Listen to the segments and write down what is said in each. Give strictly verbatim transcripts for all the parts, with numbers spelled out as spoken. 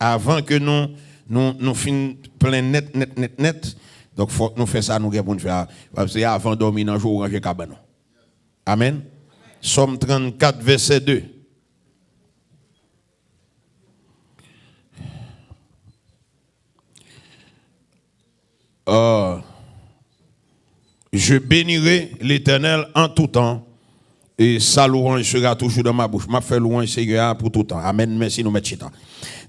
Avan ke nou, nou, nou fin plen nèt, nèt, nèt, nèt, donk, fòk nou fè sa nou gen pou n fè a. Se avan dòmi nan jou, ou ranje kabann ou. Amèn. Sòm trannkat, vèsè de. Euh, je bénirai l'Éternel en tout temps, et sa louange sera toujours dans ma bouche. M ap fè lwanj Senyè a pou tout tan. Amèn. Mèsi, nou mèt chita.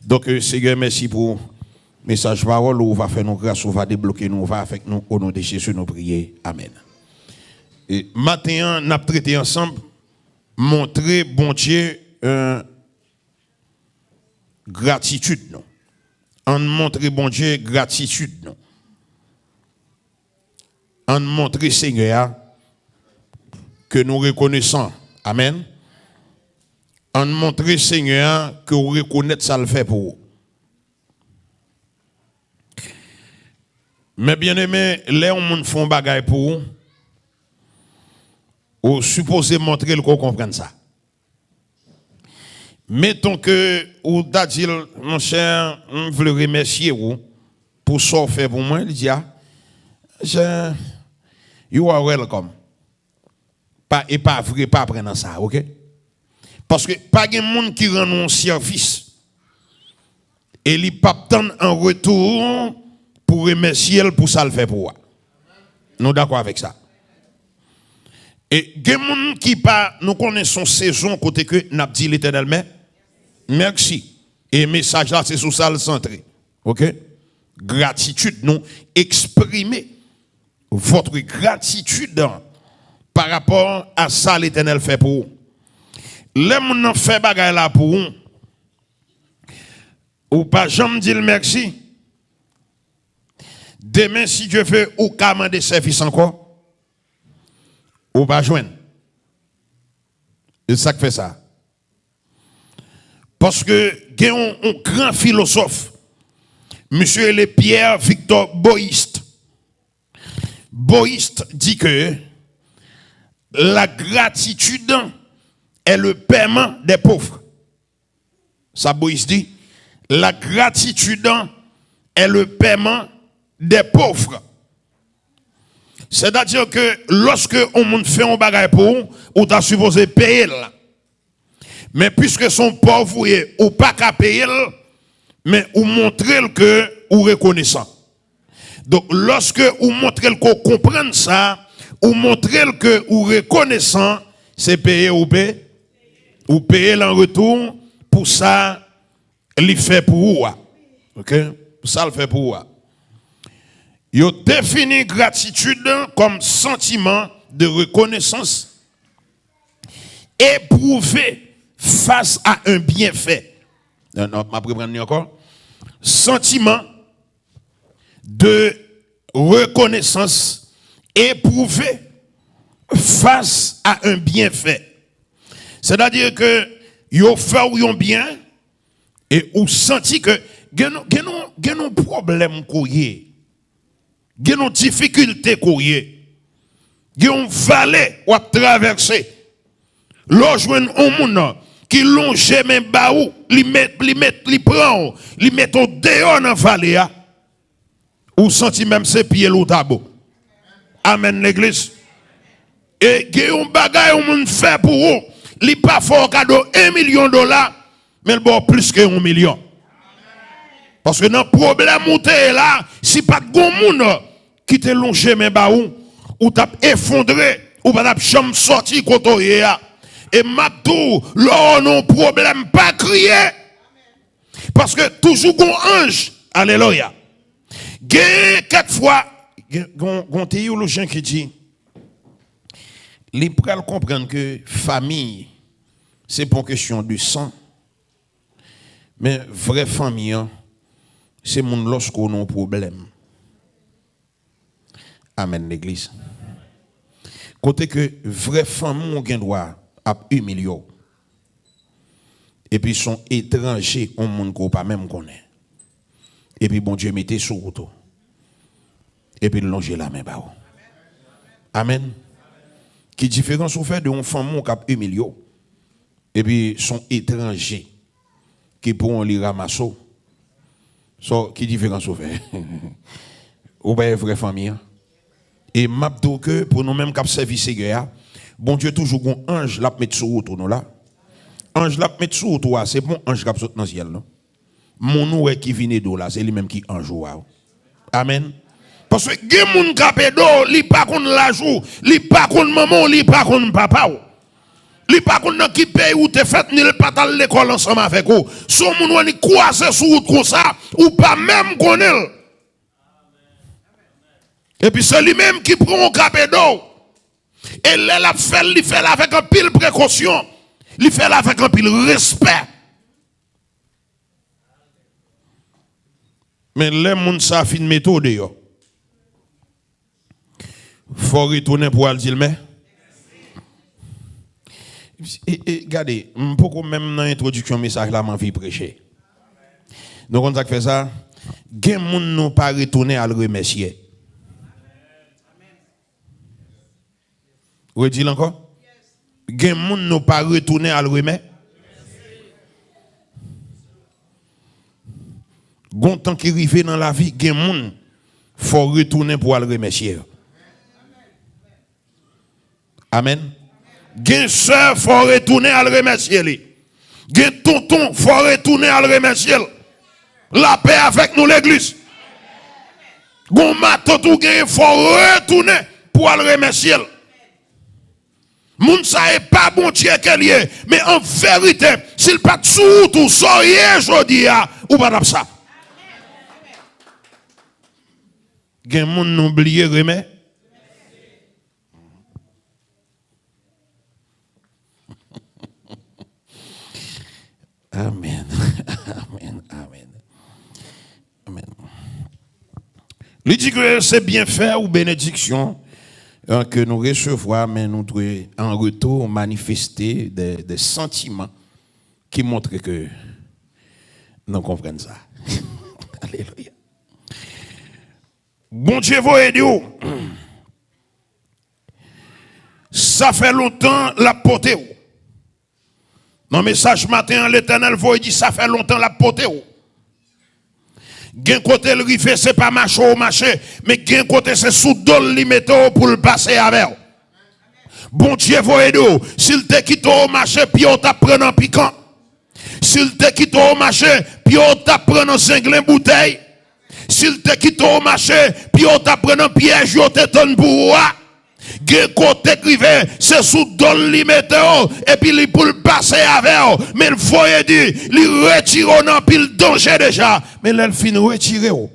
Donk, euh, Senyè, mèsi pou mesaj pawòl ou, ou va fè nou gras, ou va debloke nou, ou va avèk nou, o non de Jezi nou priye. Amèn. E maten an, n ap trete ansanm, montre Bondye, euh, gratitid nou. Ann montre Bondye gratitid nou. Ann montre Senyè a ke nou rekonesan. Amèn. Ann montre Senyè a ke w rekonèt sa l fè pou ou. Men byeneme, lè yon moun fè yon bagay pou ou, ou sipoze montre l ke w konprann sa. Meton ke ou ta di l, monchè, m vle remèsye ou pou sa w fè pou mwen. Li di, a, monchè, you are welcome. Pa, e pa vre, pa pran nan sa, oke? Paske pa gen moun ki rann ou yon sèvis e li p ap tann an retou pou remèsye l pou sa l fè pou ou a. Nou dakò avèk sa? E gen moun ki pa, nou konnen se yon sezon kote ke n ap di Letènèl mè, mèsi. E mesaj la, se sou sa l santre. Oke? Gratitid nou, eksprime votre gratitude par rapport à sa Letènèl fè pou ou. Lè moun nan fè bagay la pou ou, ou pa janm di l mèsi. Demen, si Dye vle, ou ka mande sèvis ankò. Ou pa jwenn. E sa k fè sa? Paske gen yon, yon gran filozòf, misye rele Pierre Victor Boist. Boist di ke la gratitude est le paiement des pauvres. Sa Boist di, la gratitude est le paiement des pauvres. Sètadi ke lòske yon moun fè yon bagay pou ou, ou ta sipoze peye l. Men piske se yon pòv ou ye, ou pa ka peye l, men ou montre l ke ou rekonesan. Donk, lòske ou montre l ke w konprann sa, ou montre l ke ou rekonesan, se peye ou pe, ou peye l an retou pou sa li fè pou ou a. Oke? Pou sa l fè pou ou a. Yo defini gratitid kòm santiman de rekonesans éprouvé face à un bienfait. Non, non, m ap reprann li ankò. Santiman de rekonesans éprouvé face à un bienfait. Sètadi ke yo fè w yon byen e ou santi ke gen, gen, gen yon pwoblèm ke w ye. Gen yon difikilte ke w ye. Gen yon vale w ap travèse. Lè w jwenn yon moun ki lonje men ba ou, li met, li met, li pran w, li mete w deyò nan vale a, ou santi menm se pye l ou ta bo. Amèn, legliz. E gen yon bagay yon moun fè pou ou, li pa fè w kado yon milyon dola, men l ba w plis ke yon milyon. Paske nan pwoblèm ou te ye la, si pa t gon moun ki te lonje men ba ou, ou t ap efondre, ou pa t ap janm sòti kote w ye a. E m ap di w, lè w nan yon pwoblèm, pa kriye. Paske toujou gon anj, alelouya. Gen kèk fwa, gen, gon, gon teyolojyen ki di, li pral konprann ke fanmi, se pa yon kesyon de san, men vrè fanmi an, se moun lòske w nan yon pwoblèm. Amèn, legliz. Kote ke vrè fanmi w gen dwa ap imilye w. Epi se yon etranje, yon moun ke w pa menm konnen. Epi Bondye mete sou wout ou. Epi l lonje lamen ba ou. Amèn. Ki diferans ou fè de yon fanmi w k ap imilye w? Epi se yon etranje ki pran w, li ranmase w, So, ki diferans ou fè? Ou pa e vrè fanmi an? E m ap di w ke pou nou menm k ap sèvi Seyè a, Bondye toujou gon anj l ap met sou wout ou nou la. Anj l ap met sou wout ou a, se pa yon anj k ap sot nan syèl non. Moun ou wè ki vin ede w la, se li menm ki anj ou a. Amèn. Paske gen moun k ap ede w, li pa konn laj ou, li pa konn manman w, li pa konn papa w. Li pa konn nan ki peyi ou te fèt, ni l pa t al lekòl ansanm avèk ou. Se yon moun wè li kwaze sou wout konsa, ou pa menm konnen l. Epi se li menm ki pran yon k ap ede w. E lè l ap fè l, li fè l avèk anpil prekosyon. Li fè l avèk anpil respè. Men lè moun sa fin mete w deyò, fò w retounen pou w al di l mè. E, e, gade, m poko menm nan entwodiksyon mesaj la, m anvi preche. Nou konn sa k fè sa? Gen moun nou pa retounen al remèsye. Redi l ankò. Gen moun nou pa retounen al remè. Gon tan ki rive nan lavi, gen moun fò w retounen pou al remèsye yo. Amèn. Gen sè fò w retounen al remèsye li. Gen tonton fò w retounen al remèsye l. Lapè avèk nou legliz. Gon matant ou genyen fò w retounen pou al remèsye l. Moun sa e pa Bondye ke l ye, men an verite, si l pa t sou wout ou, sa w ye jodi a, ou pa t ap sa. Gen moun nou bliye remè. Amèn. Amèn. Amèn. Amèn. Li di ke se byenfè ou benediksyon, euh, ke nou resevwa, men nou dwe an retou manifeste de, de santiman ki montre ke nou konprann sa. Alelouya. Bondye voye di w, sa fè lontan l ap pote w. Nan mesaj maten an, Letènèl voye di sa fè lontan l ap pote w. Gen kote l rive, se pa mache w mache, men gen kote se sou do l li mete w pou l pase avè w. Bondye voye di w, si l te kite w mache, pye w t ap pran nan pikan. Si l te kite w mache, pye w t ap pran nan zenglen boutèy. Si l te kite w mache, pye w t ap pran nan pyèj yo te tann pou ou a. Gen kote k rive, se sou do l li mete w, epi li pou l pase avè w. Men l voye di, li retire w nan anpil danje deja. Men lè l fin retire w,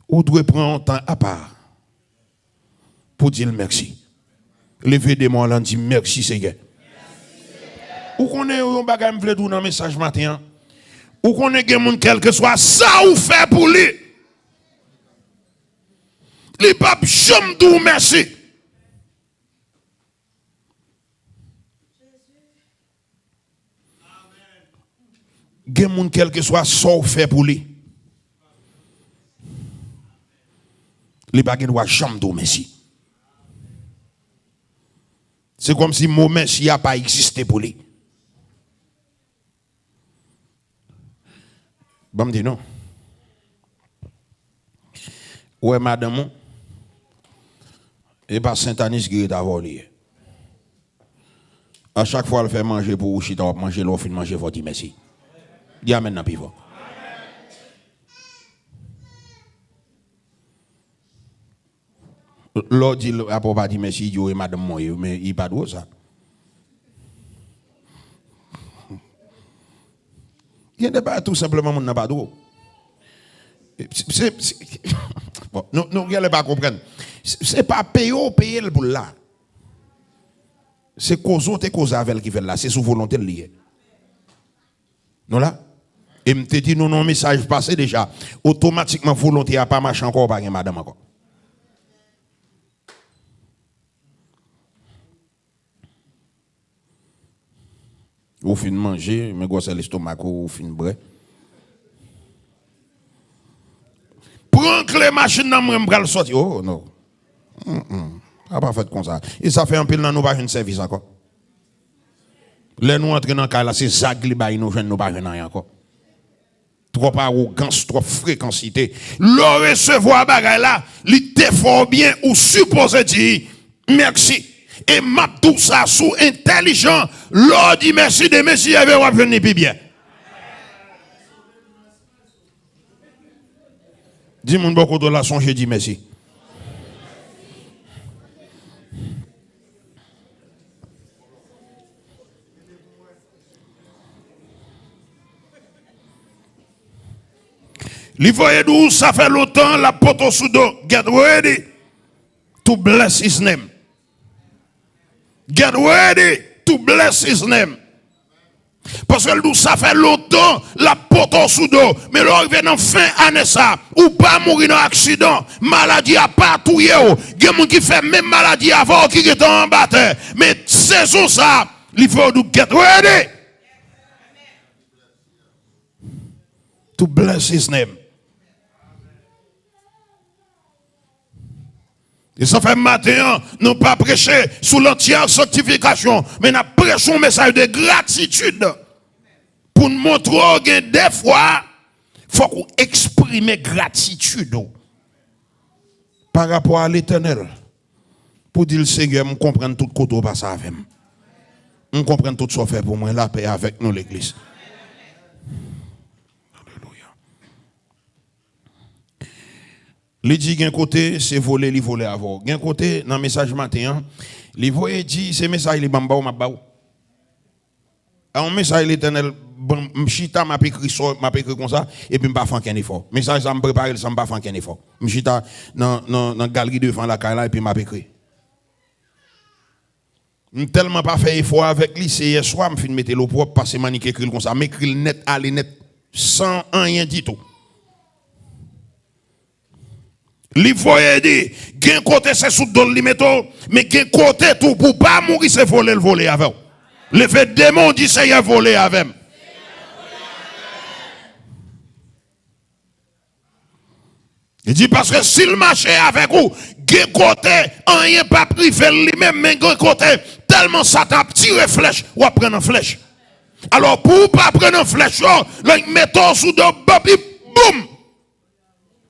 ou dwe pran yon tan apa pou di l mèsi. Leve de men w lan, di, "Mèsi, Seyè." Ou konnen yon bagay m vle di w nan mesaj maten an? Ou konnen gen moun, kèlkeswa sa ou fè pou li, li p ap janm di w mèsi. Gen moun, kèlkeswa sa w fè pou li, li pa gen dwa janm di w mèsi. Se kòmsi mo mèsi a pa egziste pou li. Ban m di nou. Ou wè madanm ou, e pa Sentaniz ki ret avè w li ye. A chak fwa l fè manje pou ou, chita w ap manje, lè w fin manje, fò w di mèsi. Di amèn nan pi fò. Lè w di l, apre w pa di mèsi, di w e madanm mwen ye, men li pa dwe sa. Gen de bagay tou senpleman moun nan pa dwe. Se, se, se, bon, nou, nou genlè pa konprann. Se, se pa peye w peye l pou l la. Se koze w te koze avè l ki fè l la. Se sou volonte l li ye. Nou la? E m te di nou nan yon mesaj pase deja, otomatikman volonte a pa mache ankò, ou pa gen madanm ankò. Ou fin manje, men gwosè lestomak ou, ou fin bwè. Pran kle machin nan, mwen m pral sòti. Oh, non. Mm, mm. Sa pa fèt konsa. E sa fè anpil nan nou pa jwenn sèvis ankò. Lè nou antre nan kay la, se zag li bay nou, jwenn nou pa jwenn anyen ankò. Twòp awogans, twòp frekansite. Lè w resevwa bagay la, li te fè w byen, ou sipoze di mèsi. E m ap di w sa, si w entèlijan, lè w di mèsi, demen si Dye vle, w ap jwenn li pi byen. Di moun bò kote w la, sonje di mèsi. Li voye di w, sa fè lontan l ap pote w sou do. Get ready to bless his name. Get ready to bless his name. Paske l di w sa fè lontan l ap pote w sou do. Men lè w rive nan fen ane sa, ou pa mouri nan aksidan, maladi a pa touye w. Gen moun ki fè menm maladi avè w ki gentan anba tè. Men sezon sa, li fè w di w get ready to bless his name. E sa fè maten an, nou pa preche sou lantyè sanktifikasyon, men n ap preche yon mesaj de gratitid. Pou n montre w gen de fwa, fòk ou eksprime gratitid ou pa rapò a Letènèl. Pou di l, Senyè, m konprann tout kote w pase avè m. M konprann tout sa w fè pou mwen. Lapè avèk nou, legliz. Alelouya. Li di gen kote, se vole li vole avè w. Gen kote, nan mesaj maten an, li voye di, se mesaj li ban m ba w, m ap ba w. A yon mesaj Letènèl ban m, m chita, m ap ekri sa, m ap ekri konsa, epi m pa fè ankenn efò. Mesaj sa, m prepare l san m pa fè ankenn efò. M chita nan, nan, nan galri devan lakay la, epi m ap ekri. M tèlman pa fè efò avèk li, se yèswa m fin mete l opwòp, pase m annik ekri l konsa. M ekri l nèt, ale nèt, san anyen ditou. Li voye di, gen kote se sou do l li mete w, men gen kote tou pou w pa mouri, se vole l vole avè w. Leve de men w, di, Senyè, vole avè m. Li di, paske si l mache avèk ou, gen kote, anyen p ap rive l li menm, men gen kote, tèlman Satan ap tire flèch, w ap pran nan flèch. Alò, pou w pa pran nan flèch yo, lè l mete w sou do, bòp, li, boum!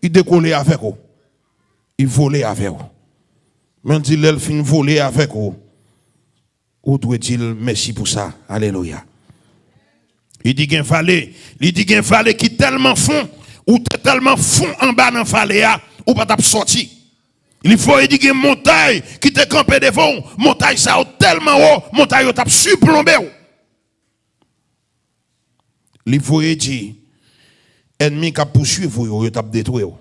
Li dekole avèk ou. Li vole avè w. Men l di, lè l fin vole avèk ou, ou dwe di l mèsi pou sa. Alelouya. Li di gen vale, li di gen vale ki tèlman fon, ou te tèlman fon anba nan vale a, ou pa t ap sòti. Li voye di gen montay ki te kanpe devan w, montay sa yo tèlman wo, montay yo t ap siplonbe w. Li voye di, ènmi k ap pouswiv ou yo, yo t ap detwi w.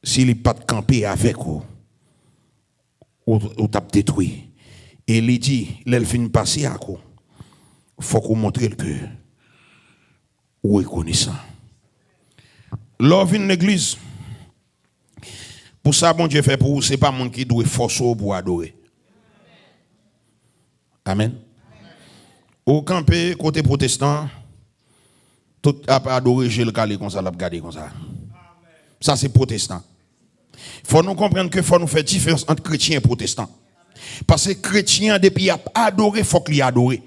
Si li pa t kanpe avèk ou, ou, ou t ap detwi. E li di, lè l fin pase ak ou, fòk ou montre l ke ou rekonesan. Lè w vin legliz, pou sa Bondye fè pou ou, se pa moun ki dwe fòse w pou w adore. Amèn. Ou kanpe kote pwotestan, tout ap adore, je l kale konsa, l ap gade konsa. Sa se pwotestan. Fò nou konprann ke fò nou fè diferans ant kretyen e pwotestan. Paske kretyen an, depi y ap adore, fòk li adore.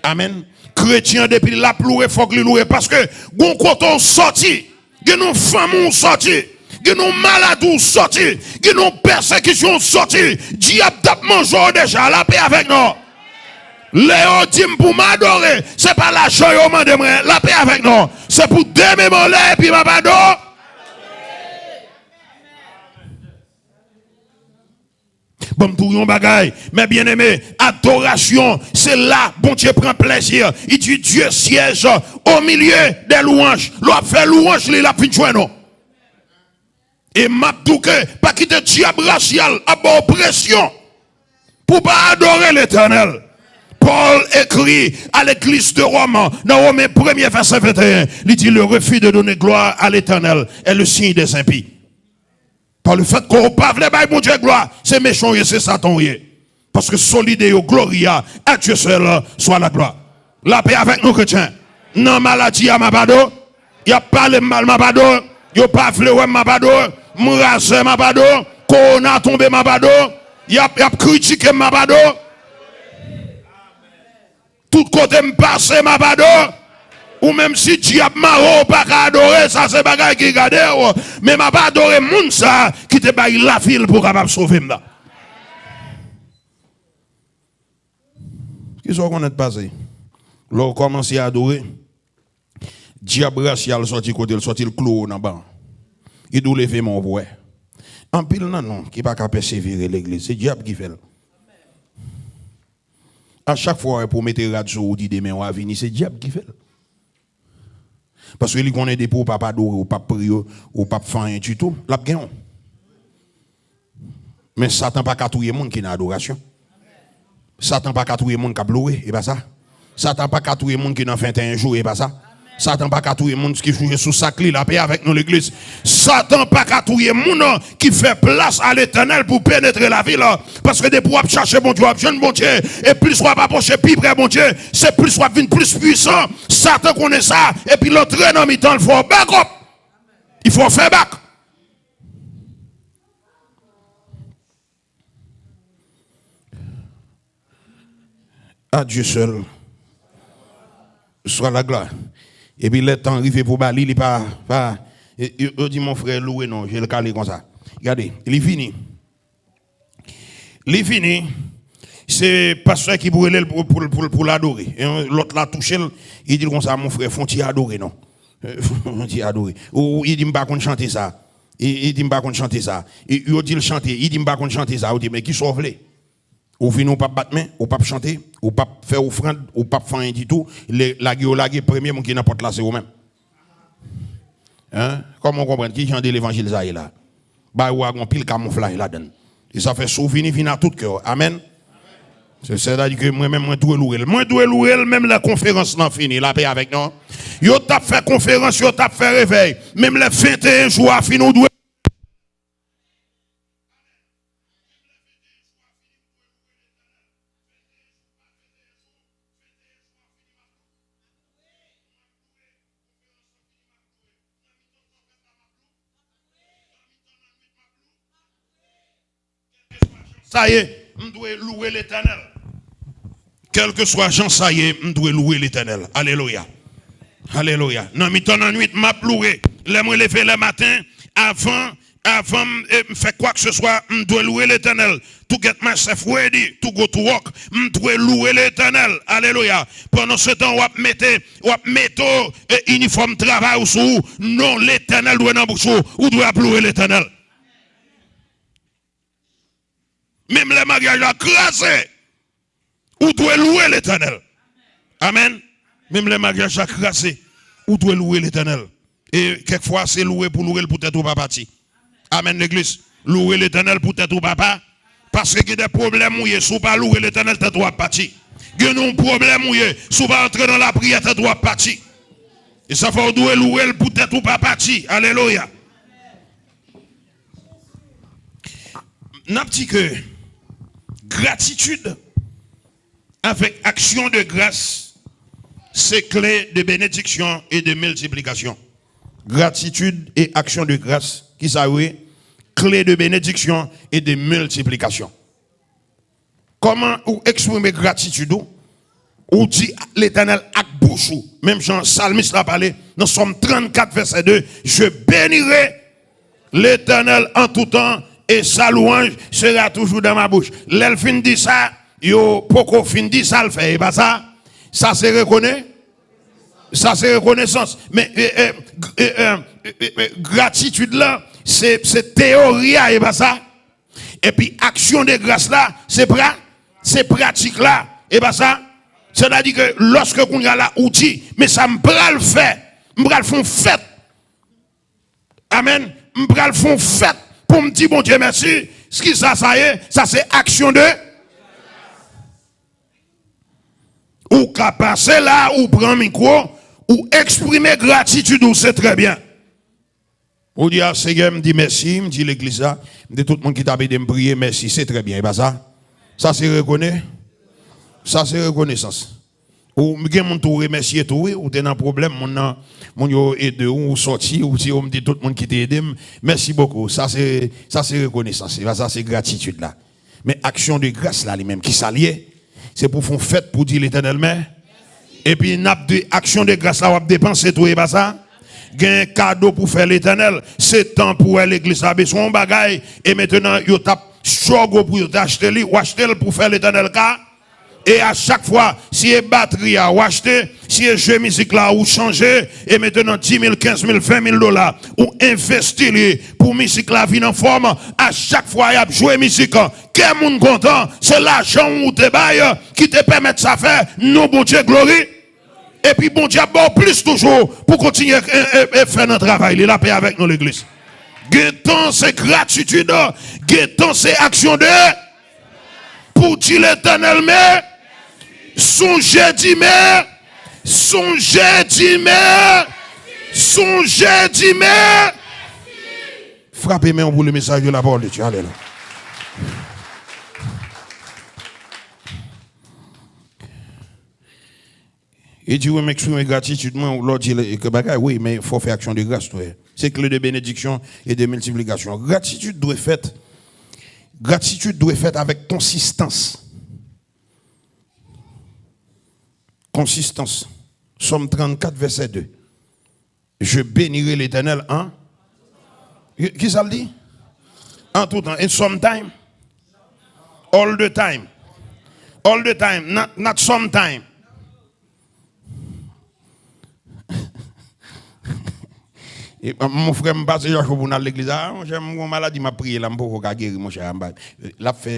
Amèn. Kretyen an, depi l ap louwe, fòk li louwe. Paske gon kote w sòti, gen yon fanmi w sòti, gen yon maladi w sòti, gen yon pèsekisyon w sòti, dyab t ap manje w deja, lapè avèk nou. Lè yo di m pou m adore, se pa lajan yo mande mwen, lapè avèk nou. Se pou demen m anlè epi m ap adore. Ban m di w yon bagay, mes bien-aimés, adorasyon, se la Bondye pran plezi. Li di, Dieu siège au milieu des louanges. Lè w ap fè lwanj li, l ap vin jwenn ou. E m ap di w ke pa kite dyab rasyal ap ba w presyon pou w pa adore Letènèl. Pòl ekri a legliz de Wòm, nan Women premye vèsè venteyen, li di, le refus de donner gloire à l'Éternel est le signe des impies. Pa lefèt ke w pa vle bay Bondye glwa, se mechan w ye, se Satan w ye. Paske solide yo gloria, à Dieu seul soit la gloire. Lapè avèk nou, kretyen. Nan maladi a, m ap adore. Y ap pale m mal, m ap adore. Yo pa vle wè m, m ap adore. M razè, m ap adore. Kowona tonbe, m ap adore. Y ap, y ap kritike m, m ap adore. Tout kote m pase, m ap adore. Ou menm si dyab mare w, ou pa ka adore, sa se bagay ki gade w. Men m ap adore moun sa ki te bay lavi l pou w kapab sove m nan. Kisa w konnen t pase? Lè w kòmanse adore, dyab rasyal sòti kote l sòti, l kloure w nan ban. Li di w leve men w pou w wè. Anpil nan nou ki pa ka pèsevere legliz, se dyab ki fè l. A chak fwa w wè pou w mete rad sou ou, ou di demen w a vini, se dyab ki fè l. Paske li konnen depi w p ap adore, w p ap priye, w p ap fè anyen ditou, l ap gen w. Men Satan pa ka touye moun ki nan adorasyon. Satan pa ka touye moun k ap loure, e pa sa. Satan pa ka touye moun ki nan venteyen jou, e pa sa. Satan pa ka touye moun ki souje sou sak li, lapè avèk nou legliz. Satan pa ka touye moun ki fè plas a Letènèl pou penetre lavi l. Paske depi w ap chache Bondye, w ap jwenn Bondye. E plis w ap apwoche pi pre Bondye, se plis w ap vin plis pwisan. Satan konnen sa, epi l antre nan mitan l, fè w back up. Li fè w fè bak. À Dieu seul soit la gloire. Epi lè tan rive pou ba li, li pa, pa, e, yo, yo di mon frè louwe non, je l kale konsa. Gade, li fini. Li fini. Se pastè ki pou rele l pou, pou, pou, pou l adore. E yon lòt la touche l, li di l konsa, mon frè, fè yon ti adore non. Fè yon ti adore. Ou, li di m pa konn chante sa. Li, li di m pa konn chante sa. E, yo di l chante, li di m pa konn chante sa. Ou di, men kisa w vle? Ou vini, ou p ap bat men, ou p ap chante, ou p ap fè ofrann, ou p ap fè anyen ditou. Lè lage yo lage, premye moun ki nan pòt la, se ou menm. Hein? Kòman w konprann? Ki jan de levanjil sa ye la? Bagay ou a gen anpil kamouflaj ladan l. E sa fè si w vini, vin a tout kè w. Amèn. Se, sètadi ke mwen menm, mwen dwe louwe l. Mwen dwe louwe l menm lè konferans lan fini. Lapè avèk nou. Yo t ap fè konferans, yo t ap fè revèy. Menm lè venteyen jou a fini, ou dwe sa ye, m dwe louwe Letènèl. Kèlkeswa jan sa ye, m dwe louwe Letènèl. Alelouya. Alelouya. Nan mitan lannwit, m ap louwe. Lè mwen leve lè maten, avan, avan m, e, m fè kwakseswa, m dwe louwe Letènèl. To get myself ready to go to work, m dwe louwe Letènèl. Alelouya. Pandan se tan, w ap mete, w ap mete, e, inifòm travay ou sou ou. Non Letènèl dwe nan bouch ou. Ou dwe ap louwe Letènèl. Menm lè maryaj la kraze, ou dwe louwe Letènèl. Amèn. Menm lè maryaj la kraze, ou dwe louwe Letènèl. E kèk fwa, se louwe pou louwe l poutèt ou pa pati. Amèn, legliz. Louwe Letènèl poutèt ou pa pa. Paske gen de pwoblèm ou ye, si w pa louwe Letènèl, tèt ou ap pati. Gen yon pwoblèm ou ye, si w pa antre nan lapriyè, tèt ou ap pati. E sa fè w dwe louwe l poutèt ou pa pati. Alelouya. N ap di ke gratitid avèk aksyon de gras se kle de benediksyon e de miltiplikasyon. Gratitid e aksyon de gras, ki sa yo ye? Kle de benediksyon e de miltiplikasyon. Kòman ou eksprime gratitid ou? Ou di Letènèl ak bouch ou. Menm jan salmis la pale nan Sòm trannkat, vèsè de, je bénirai l'Éternel en tout temps et sa louange sera toujours dans ma bouche. Lè l fin di sa, yo poko fin di sa l fè, e pa sa? Sa se rekone-, sa se rekonesans. Men, e, e, e, e, e, e, gratitid la, se, se teyori a, e pa sa? Epi aksyon de gras la, se pra-, se pratik la, e pa sa? Sètadi ke lòske kounye a la, ou di, men sa m pral fè, m pral fè yon fèt. Amèn. M pral fè yon fèt pou m di Bondye mèsi. Kisa sa ye? Sa se aksyon de. Ou ka pase la, ou pran mikwo, ou eksprime gratitid ou, se trè byen. Ou di, a, Senyè, m di mèsi, m di legliz la, m di tout moun ki t ap ede m priye, mèsi, se trè byen, e pa sa? Sa se rekone-, sa se rekonesans. Ou gen moun tou remèsye tou, wi, ou te nan pwoblèm, moun nan, moun yo ede w, ou sòti, ou di, o, m di tout moun ki te ede m, mèsi bokou. Sa se, sa se rekonesans, e pa sa, se gratitid la. Men aksyon de gras la, li menm, ki sa l ye? Se pou fè yon fèt pou di Letènèl mè-, Epi n ap di aksyon de gras la w ap depanse tou, e pa sa? Gen kado pou fè Letènèl. Se tan pou wè legliz la bezwen yon bagay. E mentnan, yo t ap struggle pou yo te achte li. Ou achte l pou fè Letènèl ka. E a chak fwa, si e batri a ou achte, si e je mizik la ou chanje, e mentnan dis mil, kenz mil, ven mil dola, ou envesti li pou mizik la vin anfòm, a chak fwa y ap jwe mizik, kè moun kontan, se lajan ou te bay ki te pèmèt sa fè, non Bondye glori. Epi Bondye ap ba w plis toujou pou kontinye e, e, e fè nan travay li. Lapè avèk nou, legliz. Gen tan se gratitid, gen tan se aksyon de. Pou di Letènèl, men, sonje di men, sonje di men, sonje di men. Frape men w pou le message de la parole de Dieu. Alelouya. E di, wi, m eksprime gratitid mwen, lè w di ke bagay, wi, men fò w fè aksyon de gras tou. Se kle de benediksyon e de miltiplikasyon. Gratitid dwe fèt, gratitid dwe fèt avèk konsistans. Konsistans. Sòm trannkat, vèsè de. Je bénirai l'Éternel en. Ki, ki sa l di? En tout temps. And sometime. All the time. All the time. Not, not sometime. E, mon frè, m pase yon jou pou n al legliz. A, monchè, m gon maladi, m ap priye la, m poko ka geri, monchè. L ap fè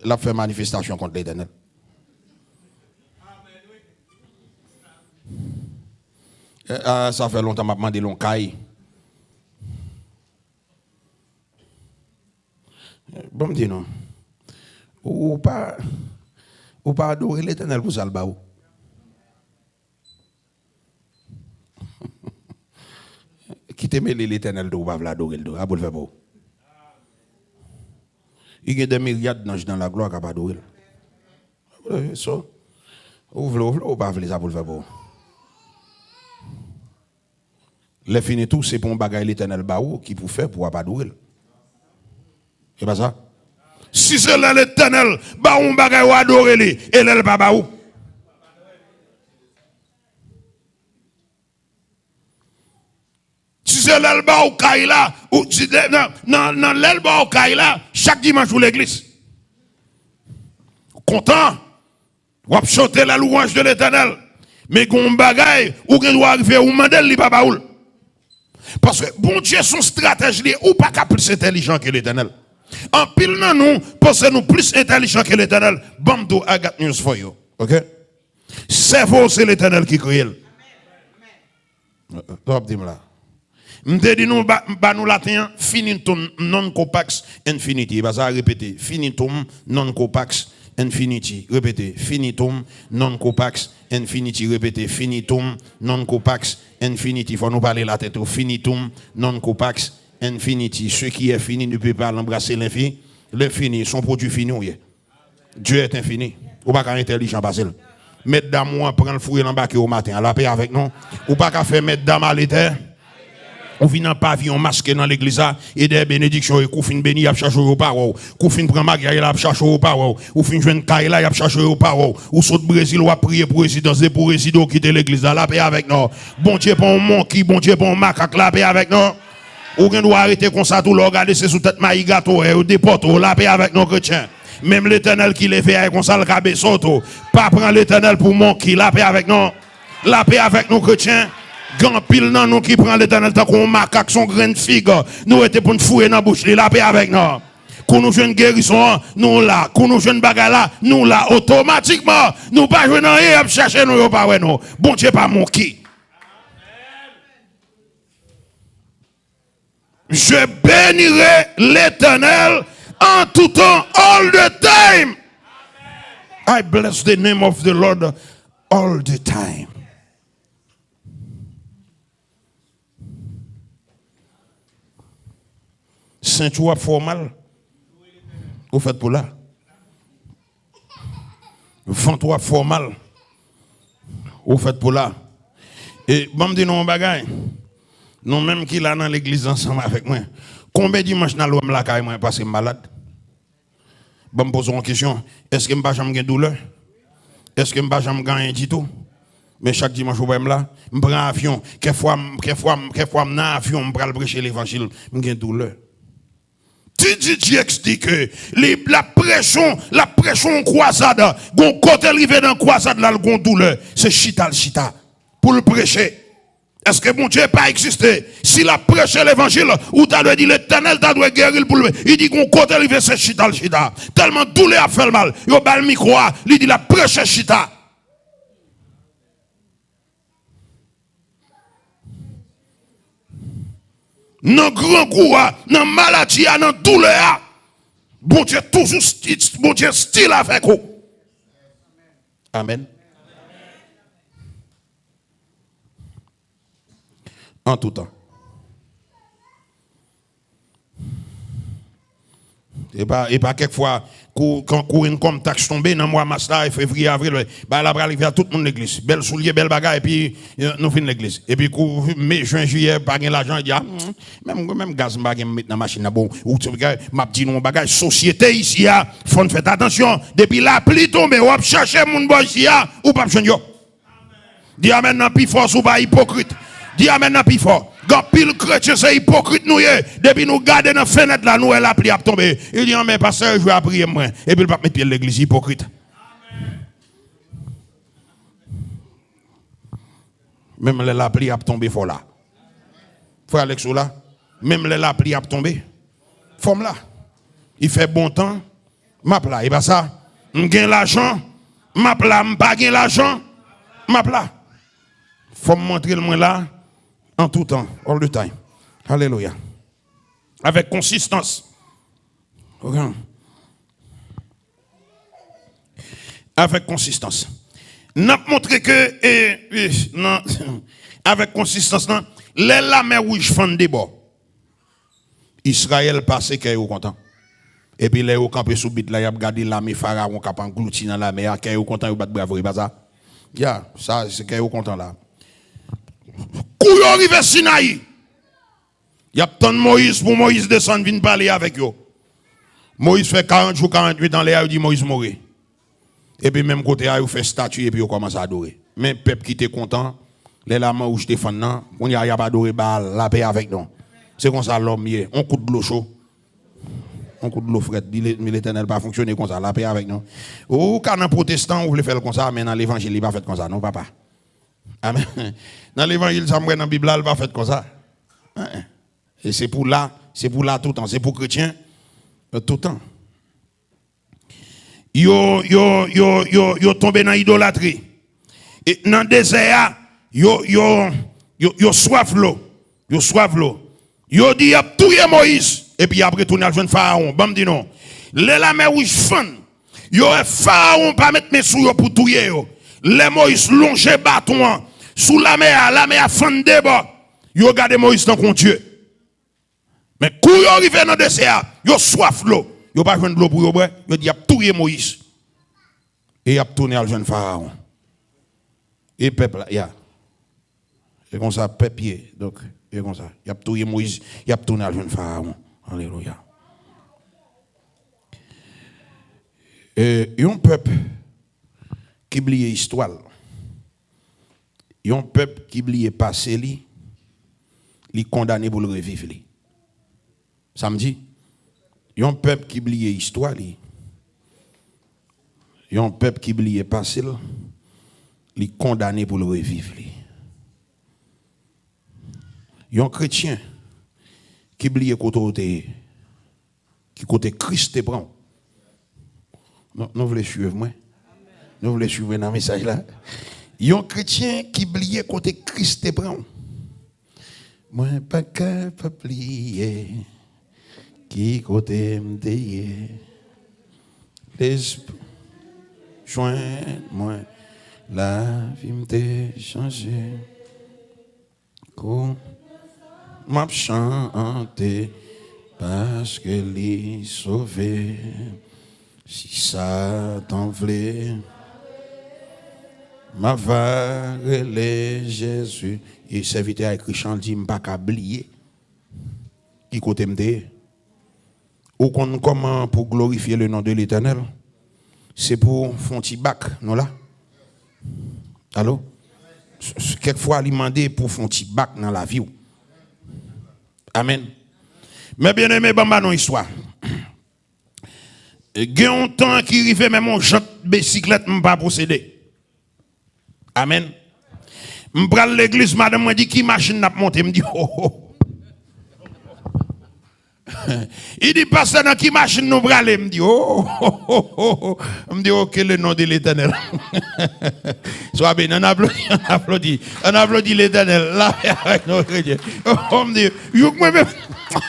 L ap fè manifestasyon kont Letènèl. E, a, sa fè lontan m ap mande l yon kay. Bon, m di nou, ou pa, ou pa adore Letènèl pou sa l ba ou. Kite mele Letènèl tou, ou pa vle adore l tou. A pou l fè pou ou. Li gen des myriades d'anges dans la gloire k ap adore l. So, ou vle, ou vle, ou pa vle, sa pou l fè pou ou. Lè fini tou, se pou yon bagay Letènèl ba ou ki pou fè pou w ap adore l. E pa sa? Si se lè Letènèl ba ou yon bagay, ou adore li, e lè l pa ba ou? Si se lè l ba ou kay la, ou, si, nan, nan, nan lè l ba ou kay la, chak dimanch ou legliz. Ou kontan, w ap chante la louanj de Letènèl. Men gen yon bagay, ou gen dwa rive, ou mande l, li pa ba ou l. Paske Bondye se yon estratèj li ye, ou pa ka plis entèlijan ke Letènèl. Anpil nan nou panse nou plis entèlijan ke Letènèl. Ban m di w, I got news for you. Ok? Sèvo w se Letènèl ki kreye l. Sa w ap di m la? M te di nou, ba, ba nou laten an, finitum non corpax infiniti. E pa sa, repete, finitum non corpax infiniti. Repete, finitum non corpax infiniti. Repete, finitum non corpax infiniti. Fò nou pale laten tou. Finitum non corpax infiniti. Ce qui est fini ne peut pas remplacer l'infi-, l'infini. Se yon pwodui fini ou ye. Dieu est infini. Ou pa ka entèlijan pase l. Mètdam ou an pran l foure nan bake w maten an. Lapè avèk nou. Ou pa ka fè mètdam ale tè. Ou vin an paviyon maske nan legliz la. E dèyè benediksyon yo, kou fin beni, y ap chache yo pa wè w. Kou fin pran maryaj la, y ap chache yo pa wè w. Ou fin jwenn kay la, y ap chache yo pa wè w. Ou sot Brezil, w ap priye pou rezidans. Depi w rezide, w kite legliz la. Lapè avèk nou. Bondye pa yon monki, Bondye pa yon makak. Lapè avèk nou. Ou gen dwa rete konsa tou, lè w gade se sou tèt mayi gato w ye, yo depòte w. Lapè avèk nou, kretyen. Menm Letènèl ki leve a, e konsa l ka bese w tou. Pa pran Letènèl pou monki. Lapè avèk nou. Lapè avèk nou, kretyen. Gen anpil nan nou ki pran Letènèl tankou yon makak, se yon grenn fig. Nou rete pou n foure nan bouch li. Lapè avèk nou. Kou nou jwenn gerizon an, nou la. Kou nou jwenn bagay la, nou la. Otomatikman, nou pa jwenn anyen, y ap chèche nou, yo pa wè nou. Bondye pa monki. Je bénirai l'Éternel en tout temps, all the time. I bless the name of the Lord all the time. Senti w ap fè w mal, ou fèt pou la. Vant ou ap fè w mal, ou fèt pou la. E ban m di nou yon bagay. Nou menm ki la nan legliz ansanm avèk mwen, konbyen dimanch n al wè m lakay mwen paske m malad? Ban m poze w yon kesyon. Èske m pa janm gen doulè? Èske m pa janm gen anyen ditou? Men chak dimanch ou wè m la, m pran avyon. Kèfwa, m- kèfwa, m- kèfwa m nan avyon, m pral preche levanjil, m gen doulè. T D Jakes di ke li l ap preche, l ap preche yon kwazad, gon kote l rive nan kwazad la, l gon doulè. Se chita l chita pou l preche. Èske Bondye pa egziste? Si l ap preche levanjil, ou ta dwe di Letènèl ta dwe geri l pou l. Li di gon kote l rive se chita l chita. Tèlman doulè ap fè l mal, yo ba l mikwo a, li di l ap preche chita. Nan grangou a, nan maladi a, nan doulè a, Bondye toujou sti- Bondye still avèk ou. Amèn. An tou tan. E pa, e pa kèk fwa, kou, kan kou enkòm taks tonbe nan mwa mas la, e fevriye, avril, bagay la pral rive a tout moun legliz. Bèl soulye, bèl bagay, epi eh, nou fin legliz. Epi kou me, jen, jiyè, pa gen lajan, e di, a, menm, menm gaz m pa gen m met nan machin nan, bon, ou, m ap di nou yon bagay, sosyete isi a, fò n fèt atansyon. Depi lapli tonbe, w ap chache moun bò isi a, ou p ap jwenn yo. Di amèn nan pi fò si w pa ipokrit. Di amèn nan pi fò. Gen anpil kretyen se ipokrit nou ye. Depi nou gade nan fenèt la, nou wè lapli ap tonbe. Li di, anmè, pastè yo jwe a priye mwen. Epi l p ap met pye l legliz, ipokrit. Menm lè lapli ap tonbe fò la. Frè Alex ou la? Menm lè lapli ap tonbe, fò m la. Li fè bon tan, m ap la. E pa sa? M gen lajan, m ap la. M pa gen lajan, m ap la. Fò m montre l mwen la an tou tan, all the time. Alelouya. Avèk konsistans. Ok. Avèk konsistans. N ap montre ke, e, e, nan, avèk konsistans lan, lè Lamè Wouj fann de bò, Izrayèl pase kè yo kontan. Epi lè yo kanpe sou bit la, y ap gade lame Farawon k ap anglouti nan lamè a, kè yo kontan, yo bat bravo, e pa sa? Ya, sa, se kè yo kontan la. Kou yo rive Sinayi, y ap tann Moyiz pou Moyiz desann vin pale avèk yo. Moyiz fè karant jou, karant nwit anlè a, yo di Moyiz mouri. Epi menm kote a, yo fè estati epi yo kòmanse adore. Men pèp ki te kontan, lè Lamè Wouj te fann nan, kounye a y ap adore Baal, lapè avèk nou. Se konsa lòm ye, on kout dlo cho. On kout dlo frèt, di Le- men Letènèl pa fonksyone konsa, lapè avèk nou. Ou ka nan pwotestan, ou vle fè l konsa, men nan levanjil, li pa fèt konsa, non, papa. Amèn. Nan levanjil, sa m wè nan Bib la, li pa fèt konsa. En, en. E se pou la, se pou la toutan, se pou kretyen, euh, toutan. Yo, yo, yo, yo, yo tonbe nan idolatri. E nan dezè a, yo, yo, yo, yo swaf dlo. Yo swaf dlo. Yo di y ap touye Moyiz, epi y ap retounen al jwenn Farawon. Ban m di nou, lè Lamè Wouj fann, yo wè Farawon pa met men sou yo pou touye yo. Lè Moyiz lonje baton an sou lamè a, lamè a fann de bò. Yo gade Moyiz tankou yon dye. Men kou yo rive nan dezè a, yo swaf dlo. Yo pa jwenn dlo pou yo bwè, yo di y ap touye Moyiz. E y ap tounen al jwenn Farawon. E pèp la, ya. E konsa pèp ye. Donk, e konsa. Y ap touye Moyiz, y ap tounen al jwenn Farawon. Alelouya. E yon pèp ki bliye istwa l. Yon pèp ki bliye pase li, li kondane pou l reviv li. Sa m di, yon pèp ki bliye istwa li, yon pèp ki bliye pase l, li kondane pou l reviv li. Yon kretyen ki bliye kote w te ye, ki kote Kris te pran w. Nou, nou vle swiv mwen? Nou vle swiv mwen nan mesaj la? Yon kretyen ki bliye kote Kris te pran w. Mwen pa ka pa bliye ki kote m te ye. Lespri jwenn mwen, lavi m te chanje. Kou m ap chante paske li sove. Si Satan vle, m ava rele Jezi. E sèvitè a ekri chan, l di, m pa ka bliye ki kote m te ye. Ou konn kòman pou glorifye le non de Letènèl? Se pou fè yon ti bak, nou la. Alo? S- s- Kèk fwa, li mande pou w fè yon ti bak nan lavi w. Amèn. Men byeneme, ban m ba nou istwa. Gen yon tan ki rive, menm yon jant bisiklèt m pa posede. Amèn. M pral legliz, madanm mwen di, "Ki machin n ap monte?" M di, "Oh, oh." Li di, "Pastè, nan ki machin nou prale?" M di, "Oh, oh, oh, oh, oh." M di, "Ok, le nom de l'Éternel." Swa beni, ann aplodi, ann aplodi, ann aplodi Letènèl. Lapè avèk nou, kretyen. Oh, m di, "Jouk mwen menm."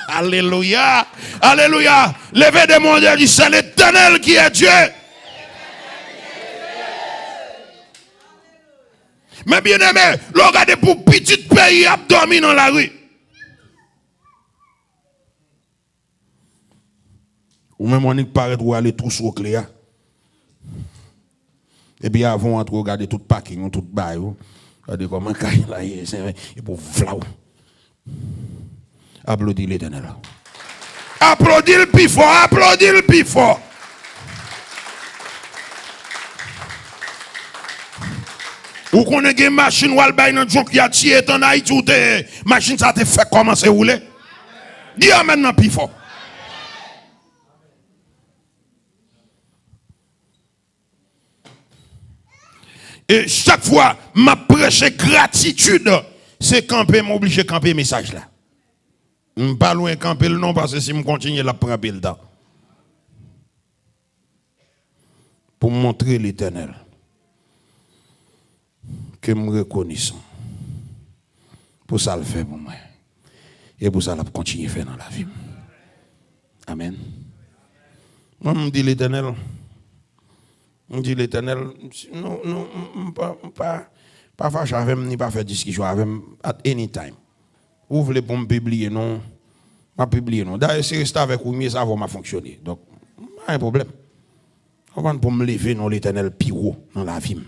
Alelouya, alelouya. Leve de mon Dieu, di, "C'est l'Éternel qui est Dieu." Men byeneme, lè w gade pou pitit peyi ap dòmi nan lari. Ou menm w annik parèt ou ale twou sou kle a. Epi avan w antre w gade tout pakin yo, tout bagay yo. Gade kòman kay la ye, se, epi w vlaw. Aplodi Letènèl. Aplodi l pi fò, aplodi l pi fò. Ou konnen gen machin w al bay nan Djonkyati, etan Ayiti ou te ye, machin sa te fèk kòmanse woule. Di amèn nan pi fò. E chak fwa m ap preche gratitid, se kanpe m oblije kanpe mesaj la. M pa lwen kanpe l non, paske si m kontinye, l ap pran anpil tan. Pou m montre Letènèl ke m rekonesan pou sa l fè pou mwen e pou sa l ap kontinye fè nan lavi m. Amèn. Mwen, m di Letènèl, m di Letènèl, non, non, m, m pa, m pa, pa fache avè m, ni pa fè diskisyon avè m at any time. Ou vle pou m pibliye non, m ap pibliye non. Dayè, se restavèk ou m ye, se avè w m ap fonksyone. Donk, m pa gen pwoblèm. Konprann, pou m leve non Letènèl pi wo nan lavi m.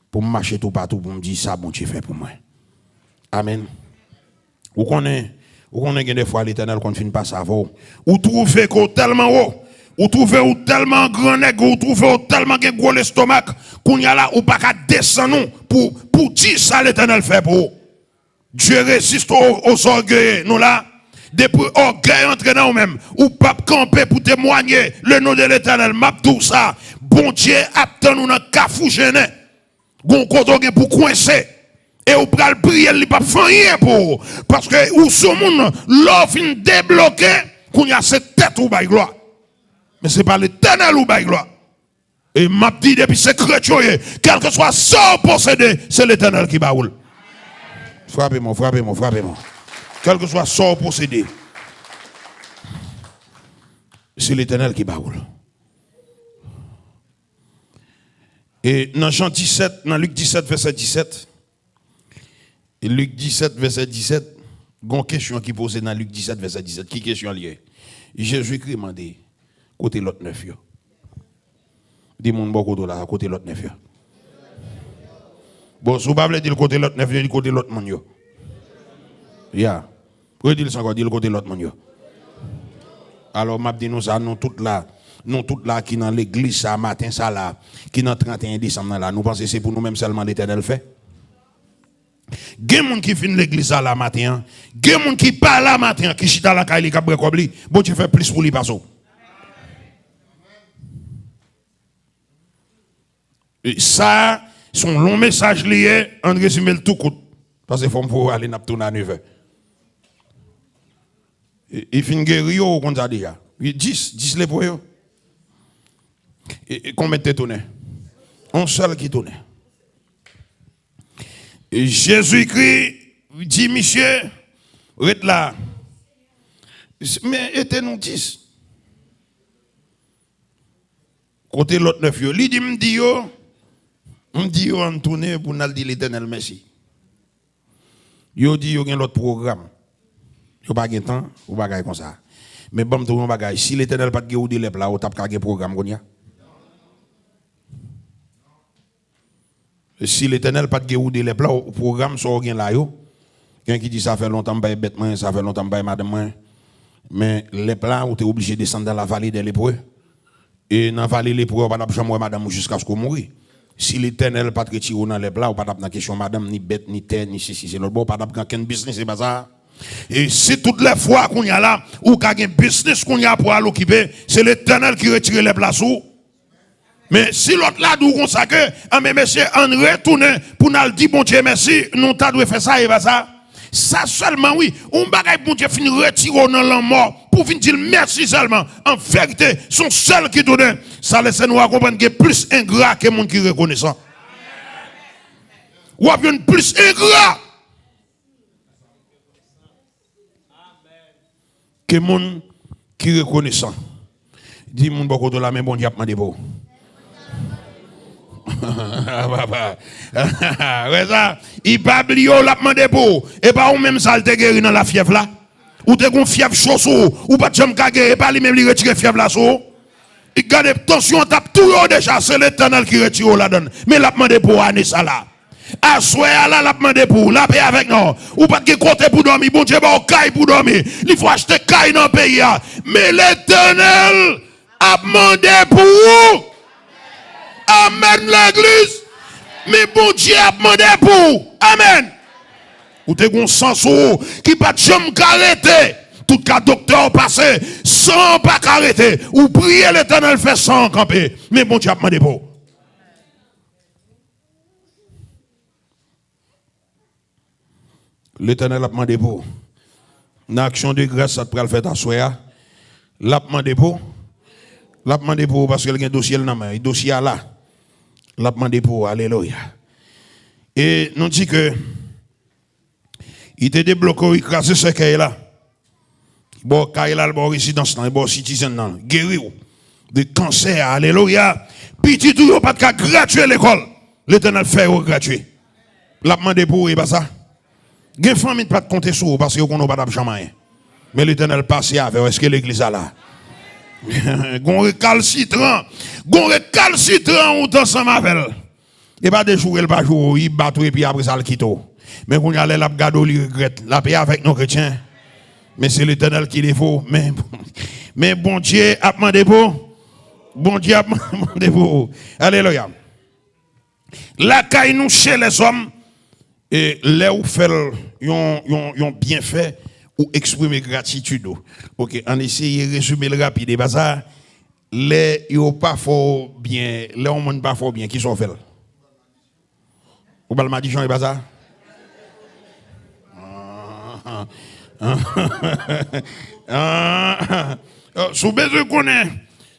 Pou m mache toupatou, pou m di sa Bondye fè pou mwen. Amèn. Ou konnen, ou konnen gen de fwa Letènèl konn fin pase avè w. Ou twouve ke w tèlman wo, ou twouve w tèlman gran nèg, ou twouve w tèlman gen gwo lestomak, kounye a la, ou pa ka desann ou pou, pou di sa Letènèl fè pou ou. Dieu résiste aux, aux orgueilleux. Nou la, depi ògèy antre nan ou menm, ou p ap kanpe pou temwanye le nom de l'Éternel. M ap di w sa, Bondye ap tann ou nan kafou jennen. Gon kote w gen pou kwense. E ou pral priye l, li p ap fè anyen pou ou. Paske ou se yon moun, lè w fin debloke, kounye a se tèt ou bay glwa. Men se pa Letènèl ou bay glwa. E m ap di, depi se kretyen w ye, kèlkeswa sa w posede, se Letènèl ki ba ou l. Frape mwen, frape mwen, frape mwen. Kèlkeswa sa w posede, se Letènèl ki ba ou l. E nan Jan disèt, nan Lik disèt, vèsè disèt, Lik disèt, vèsè disèt, gon kesyon ki poze nan Lik disèt, vèsè disèt. Ki kesyon l ye? Jezikri mande, kote lòt nèf yo? Di moun bò kote w la, kote lòt nèf yo? Bon, si w pa vle di l kote lòt nèf yo, di kote lòt moun yo. Ya. Redi l sa ankò, di l kote lòt moun yo. Alò, m ap di nou sa, nou tout la, nou tout la ki nan legliz sa maten sa la, ki nan trannteyen desanm nan la, nou panse se pou nou menm sèlman Letènèl fè? Gen moun ki vin legliz la, la maten an. Gen moun ki pa la maten an, ki chita lakay li, k ap bwè kòb li. Bondye fè plis pou li pase w. E sa, se yon lon mesaj li ye, ann rezime l tou kout. Paske fò m voye w ale, n ap tounen a nevè. E, e fin geri yo, ou konn sa deja. Wi, dis, dis lepre yo. E, e konbyen te tounen? Yon sèl ki tounen. E Jezikri di misye, "Ret la." Men ete nou dis. Kote lòt nèf yo? Li di, "M di yo, m di yo ann tounen pou n al di Letènèl mèsi." Yo di yo gen lòt pwogram. Yo pa gen tan pou bagay konsa. Men ban m di w yon bagay, si Letènèl pa t gen woude lèp la, ou t ap ka gen pwogram kounye a? Si Letènèl pa t gen woude lèp la, pwogram sa w gen la yo, gen ki di sa fè lontan m bay bèt mwen, sa fè lontan m bay madanm mwen. Men lèp la, ou te oblije desann dans la vallée des lépreux. E nan vale lepre, ou pa t ap janm wè madanm ou jiskaske w mouri. Si Letènèl pa t retire w nan lèp la, ou pa t ap nan kesyon madanm, ni bèt, ni tè, ni sesi, se lòt bò, ou pa t ap gen okenn biznis, se pa sa. E si tout lè fwa kounye a la, ou ka gen biznis kounye a pou al okipe, se Letènèl ki retire lèp la sou ou. Men si lòt la di w konsa ke, anben mesye, ann retounen pou n al di Bondye mèsi, nou ta dwe fè sa, e pa sa. Sa sèlman, wi, yon bagay Bondye fin retire w nan lanmò, pou w vin di l mèsi sèlman. An verite, se yon sèl ki tounen. Sa lèse nou a konprann gen plis engra ke moun ki rekonesan. W ap jwenn plis engra ke moun ki rekonesan. Di moun bò kote w la, men Bondye ap mande pou ou. Papa. Wè sa? Li pa bliye w, l ap mande pou ou. E pa ou menm sa l te geri nan lafyèv la? Ou te gon fyèv cho sou ou, ou pa t janm ka geri, e pa li menm li retire fyèv la sou ou? Li gade tansyon an t ap touye w deja, se Letènèl ki retire w ladan l. Men l ap mande pou w ane sa la. Aswè a la, l ap mande pou ou. Lapè avèk nou. Ou pa t gen kote pou dòmi, Bondye ba w kay pou dòmi. Li fè w achte kay nan peyi a. Men Letènèl ap mande pou ou. Amèn, legliz. Men Bondye ap mande pou ou. Amèn. Ou te gon san sou ou ki pa t janm ka rete. Tout ka doktè w pase, san an pa ka rete. Ou priye Letènèl fè san an kanpe. Men Bondye ap mande pou ou. Letènèl ap mande pou ou. Nan aksyon de gras sa t pral fèt aswè a, l ap mande pou ou. L ap mande pou ou paske l gen dosye l nan men l. Dosye a la. L ap mande pou ou. Alelouya. E nou di ke li te debloke w, li kraze sèkèy la. Li ba w kay la, li ba w rezidans lan, li ba w citizen nan, geri w de kansè a. Alelouya. Pitit ou yo pa t ka gradye lekòl. Letènèl fè yo gradye. L ap mande pou ou, e pa sa? Gen fanmi ki pa t konte sou ou paske yo konnen ou pa t ap janm anyen. Men Letènèl pase avè w. Èske legliz la la? Gon rekalsitran. Gon rekalsitran ou t ansanm avè l. E pa de joure l pa joure w, li bat ou epi apre sa l kite w. Men kounye a lè l ap gade w, li regrèt. Lapè avèk nou, kretyen. Men se Letènèl ki leve w. Men, men Bondye ap mande pou ou. Bondye ap mande pou ou. Alelouya. Lakay nou, chè lèzòm, e lè ou fè l yon, yon, yon byenfè, ou eksprime gratitid ou. Oke, ann eseye rezime l rapid. E pa sa, lè yo pa fè w byen, lè yon moun pa fè w byen, kisa w fè l? Ou ba l madichon, e pa sa? Ah, ah, ah, ah. Si w bezwen konnen,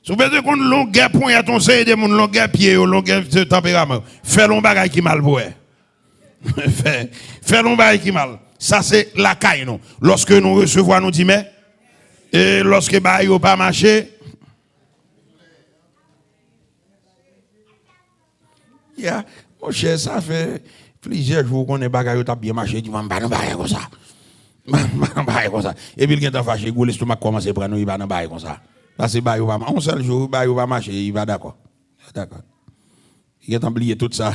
si w bezwen konn longè ponyèt yon seri de moun, longè pye yo, longè tanperaman yo, fè l yon bagay ki mal pou wè. Fè, fè l yon bagay ki mal. Sa se lakay nou. Lòske nou resevwa, nou di mè. E lòske bagay yo pa mache, Ya, monchè, sa fè plizyè jou ou konnen bagay yo t ap byen mache, di, "Mwen, m pa nan bagay konsa. M pa nan bagay konsa." Epi l gentan fache, gwo lestomak kòmanse pran nou, li pa nan bagay konsa. Paske bagay yo pa ma-, yon sèl jou, bagay yo pa mache, li pa dakò. Li pa dakò. Li gentan bliye tout sa.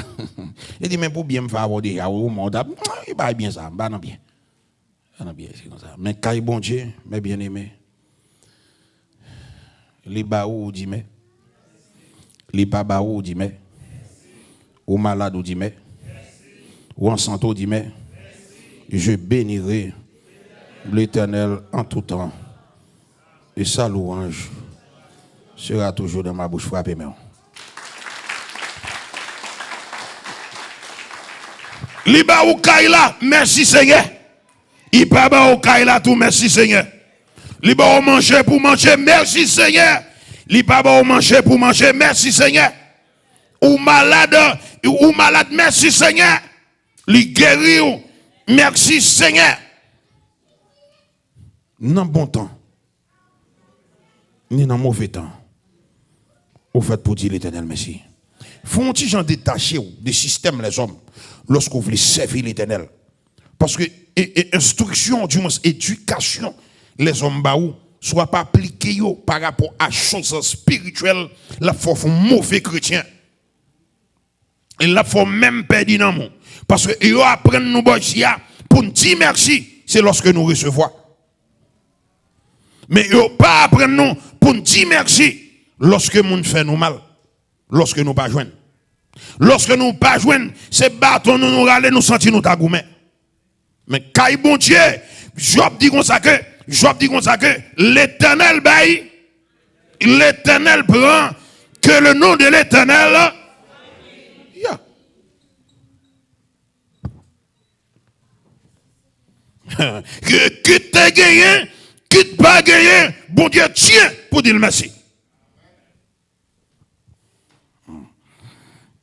Li di, "Men pou byen m fè avè w deja, ou mò, w t ap, li pa byen sa, m pa nan byen." Sa nan byen, se konsa. Men kay Bondye, mes bien-aimés, li ba ou, ou di mè. Li pa ba ou, ou di mè. Ou malad, ou di mè. Ou an sante, ou di mè. Je bénirai l'Éternel en tout temps, et sa louange sera toujours dans ma bouche. Frape men w. Li ba ou kay la, mèsi Senyè. Li pa ba ou kay la tou, mèsi Senyè. Li ba ou manje pou manje, mèsi Senyè. Li pa ba ou manje pou manje, mèsi Senyè. Ou malad, ou malad, mèsi Senyè. Li geri w, mèsi Senyè. Nan bon tan, ni nan move tan, ou fèt pou di Letènèl mèsi. Fè yon ti jan detache w de sistèm lèzòm lòske w vle sèvi Letènèl. Paske e, e, enstriksyon, dimwens edikasyon lèzòm ba ou, si w ap aplike yo pa rapò a chòz espirityèl, l ap fè w fè yon move kretyen. E l ap fè w menm pèdi nanm ou. Paske yo aprann nou bò isi a pou n di mèsi, se lòske nou resevwa. Men yo pa aprann nou pou n di mèsi lòske moun fè nou mal, lòske nou pa jwenn. Lòske nou pa jwenn, se baton nou, nou rale, nou santi nou ta goumen. Men kay Bondye, Jòb di konsa ke, Jòb di konsa ke Letènèl bay, Letènèl pran, que le nom de l'Éternel. Ya. Kit te genyen, kit pa genyen, Bondye tyen pou di l mèsi.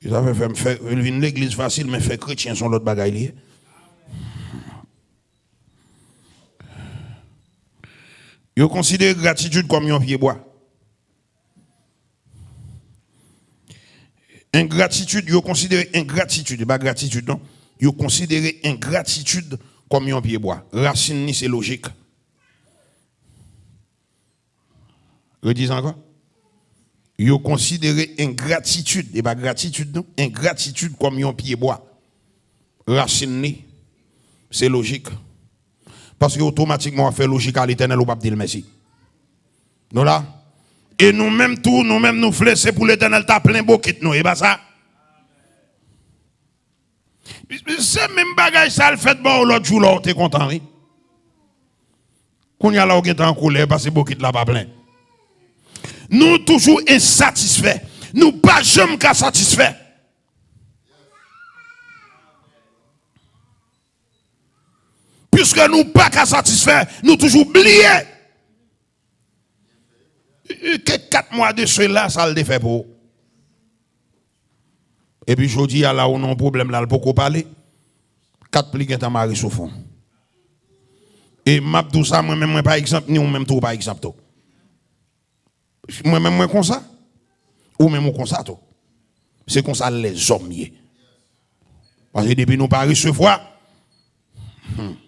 E sa fè, fè, fè vin legliz fasil, men fè kretyen se yon lòt bagay li ye. Yo konsidere gratitid kòm yon pyebwa. Engratitid, yo konsidere engratitid, e pa gratitid non. Yo konsidere engratitid kòm yon pyebwa. Rasin li se lojik. Redi sa ankò. Yo konsidere engratitid, e pa gratitid non, engratitid kòm yon pyebwa. Rasin li, se lojik. Paske otomatikman w ap fè lojik a Letènèl, ou p ap di l mèsi. Nou la? E nou menm tou, nou menm nou vle, se pou Letènèl ta plen bokit nou, e pa sa? Se menm bagay sa l fèt ba w lòt jou la, w te kontan, wi. Kounye a la, w gentan an kolè, paske bokit la pa plen. Nou toujou ensatisfè. Nou pa janm ka satisfè. Piske nou pa ka satisfè, nou toujou bliye. Ke kat mwa de sela, sa l te fè pou ou? Epi jodi a la, ou nan yon pwoblèm la, l poko pale. Kat pli gentan mare sou fon. E m ap di w sa, mwen menm, mwen pa egzanp, ni ou menm tou, ou pa egzanp tou. Mwen menm, mwen konsa. Ou menm, ou konsa tou. Se konsa lèzòm ye. Paske depi nou pa resevwa, hmm.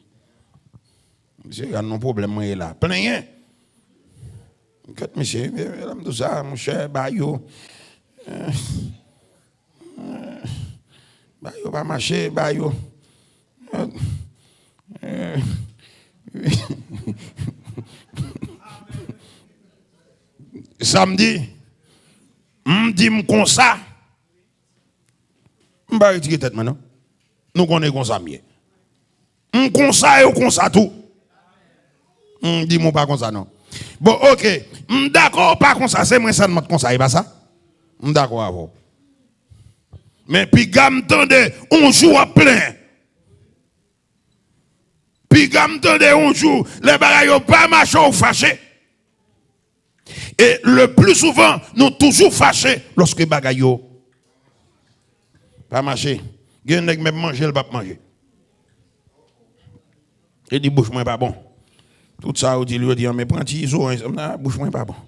Misye, gad nan pwoblèm mwen ye la. Plenyen. Kèt misye, e, e, lè m di w sa, monchè, ba yo. Eh, eh, ba yo pa mache, ba yo. Eh, eh. Sa m di, m di m konsa. M pa retire tèt mwen, non. Nou konnen konsa m ye. M konsa, yo konsa tou. M di m ou pa konsa, non. Bon, oke. M dakò ou pa konsa, se mwen sèlman k konsa, e pa sa? M dakò avè w. Men piga m tande, yon jou w ap plenyen. Piga m tande yon jou, lè bagay yo pa mache, w fache. E le pli souvan, nou toujou fache lòske bagay yo pa mache. Gen nèg menm manje, l p ap manje. Li di, bouch mwen pa bon. Tout sa yo di l, yo di, men pran ti izo, nan bouch mwen pa bon.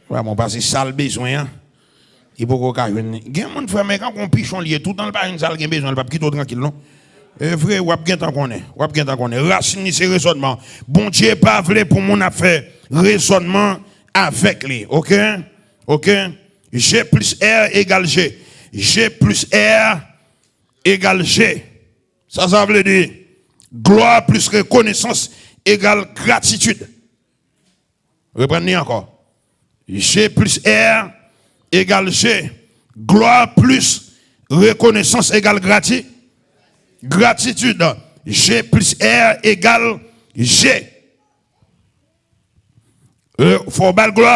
Pa bon, paske sa l bezwen an, li poko ka jwenn li. Gen moun, frè m, e kankou yon pichon li ye, toutan l pa jwenn sa l gen bezwen, l p ap kite w trankil, non. E vre, w ap gentan konnen, w ap gentan konnen. Rasin li se rezònman. Bondye pa vle pou moun ap fè rezònman avèk li, oke? Oke? G plis R egal G. G plis R egal G. Sa, sa vle di, glwa plis rekonesans egal gratitid. Reprann li ankò. G plis R egal G. Glwa plis rekonesans egal grati-, gratitid. G plis R egal G. Re-, fò w ba l glwa,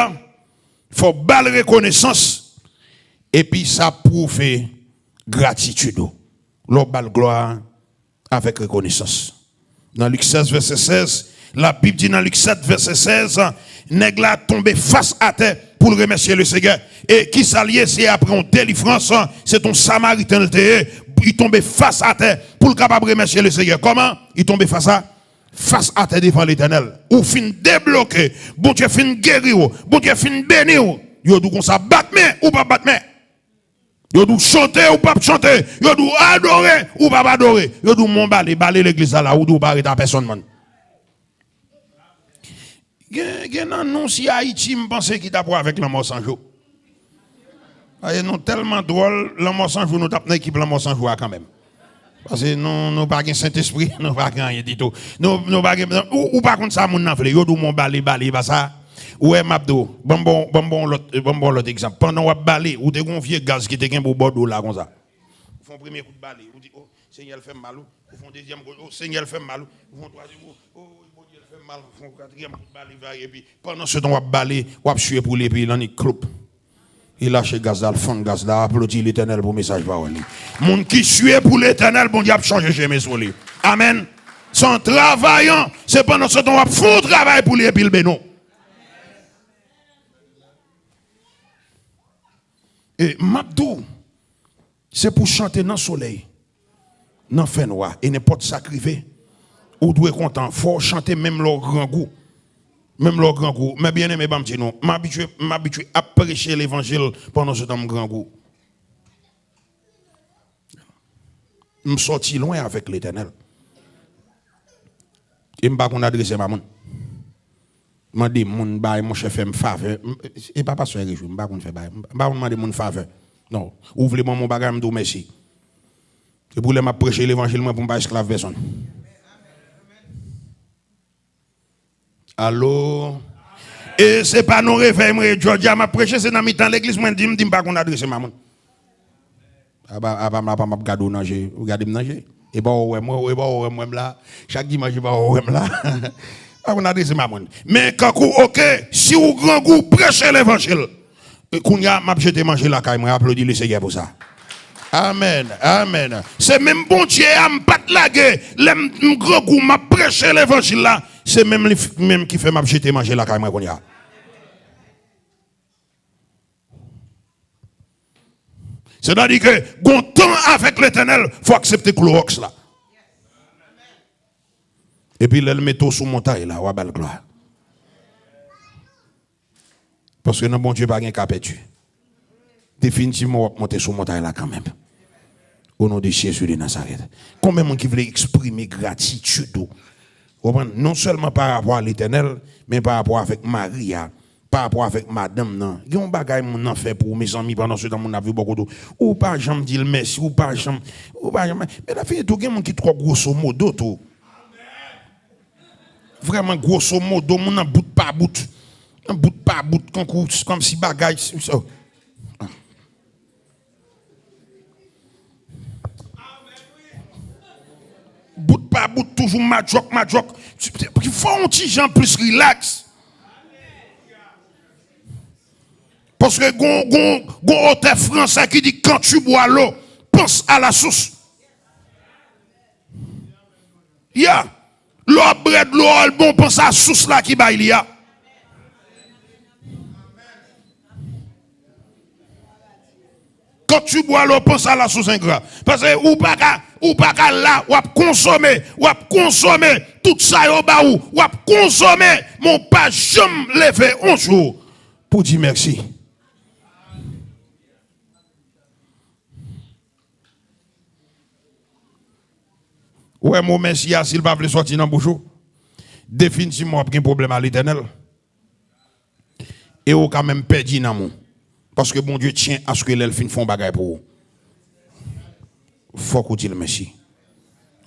fò w ba l rekonesans, epi sa pwouve gratitid ou. Lè w ba l glwa avèk rekonesans. Nan Lik sèz, vèsè sèz, Labib di nan Lik sèt, vèsè sèz, nèg la tonbe fas atè pou l remèsye Lesenyè. E kisa l ye? Se apre yon delivrans, se t on Samariten l te ye, li tonbe fas atè pou l kapab remèsye Lesenyè. Kòman? Li tonbe fas a fas atè devan Letènèl. Ou fin debloke. Bondye fin geri w. Bondye fin beni w. Yo di w konsa, bat men, ou pa bat men. Yo di w chante, ou p ap chante. Yo di w adore, ou p ap adore. Yo di w men w bale, bale legliz la la, ou di w pa ret a pèsonn, man. Gen, gen nan nou, si Ayiti, m panse ki ta pou avèk Lanmò San Jou. Paske nou tèlman dwòl, Lanmò San Jou, nou t ap nan ekip Lanmò San Jou a kanmenm. Paske nou, nou pa gen Sentespri, nou pa gen anyen ditou. Nou, nou pa gen, ou, ou pa konn sa moun nan vle, yo di w men w bale, bale, e pa sa. Ou wè, m ap di w, ban m ba w, ban m ba w lòt, ban m ba w lòt egzanp. Pandan w ap bale, ou te gen yon vye gaz ki te gen bò do w la konsa. Ou fè yon premye kout bale, ou di, "O, Senyè, l fè m mal, wi." Ou fè yon dezyèm kout, "O, Senyè, l fè m mal, wi." Ou fè yon twazyèm kout, "O, Bondye, l fè m mal." Ou fè yon katriyèm kout bale, bale, epi pandan se tan w ap bale, w ap swiye pou li, epi l annik kloup. Li lache gaz la, l fonn gaz la, aplodi Letènèl pou mesaj pawòl li. Moun ki swiye pou Letènèl, Bondye ap chanje chemen sou li. Amèn. Se yon travayan, se pandan se tan w ap fè yon travay pou li epi l beni w. E m ap di w, se pou chante nan solèy, nan fènwa, e nenpòt sa k rive, ou dwe kontan. Fò w chante menm lè w grangou. Menm lè w grangou. Mè byeneme, ban m di nou, m abitye, m abitye ap preche levanjil pandan se tan m grangou. M sòti lwen avèk Letènèl. E m pa konn adrese m a moun. Mande moun bagay, monchè, fè m favè. M, e pa pastè Rejou, m pa konn fè bagay. M pa konn mande moun favè. Non. Ou vle ban m yon bagay, m di w mèsi. Se pou lè m ap preche levanjil mwen pou m pa esklav pèsonn. Alo? E se pa nan revèy mwen ye, Georgia, m ap preche, se nan mitan legliz mwen di m, di m pa konn adrese m a moun. Apa, apa, apa m ap gade w nan je, ou gade m nan je. E pa w wè m, e pa w wè m, wè m la. Chak dimanch, e pa w wè m la. Pa konn adrese m a moun. Men kankou, oke, si w grangou, preche levanjil. E kounye a, m ap jete manje lakay mwen. Aplodi Lesenyè pou sa. Amèn, amèn. Se menm Bondye a m pa t lage lè m, m grangou, m ap preche levanjil la. Se menm li f-, menm ki fè m ap jete manje lakay mwen kounye a. Sètadi ke gon tan avèk Letènèl, fò aksepte klowòks la. Epi lè l mete w sou montay la, w a ba l glwa. Paske nan Bondye pa gen ka pèdi. Definitivman, w ap monte sou montay la kanmenm. O non de Jezi de Nazarèt. Konbyen moun ki vle eksprime gratitid ou? Ou konprann? Non sèlman pa rapò a Letènèl, men pa rapò avèk mari a, pa rapò avèk madanm nan. Gen yon bagay moun nan fè pou ou, mezanmi, pandan se tan moun nan ap viv bò kote w. Ou pa janm di l mèsi, ou pa janm, ou pa janm. Men lè fini tou, gen moun ki twò gwoso modo tou. Vrèman gwoso modo, moun nan bout pa bout. Nan bout pa bout, kankou, kòmsi bagay, bout pa bout, toujou madjòk, madjòk. Fò yon ti jan plis rilaks. Paske gon, gon, gon otè fransè ki di, quand tu bois l'eau, pense à la source. Ya. Lè w ap bwè dlo a, l bon, panse a sous la ki bay li a. Quand tu bois l'eau, pense à la source, ingrat. Paske ou pa ka, ou pa ka la, w ap konsome, w ap konsome tout sa yo ba ou, w ap konsome, men w pa janm leve yon jou pou di mèsi. Ou wè mo mèsi a, si l pa vle sòti nan bouch ou, definitivman w ap gen pwoblèm a Letènèl. E ou ka menm pèdi nanm ou. Paske Bondye tyen aske lè l fin fè yon bagay pou ou, fòk ou di l mèsi.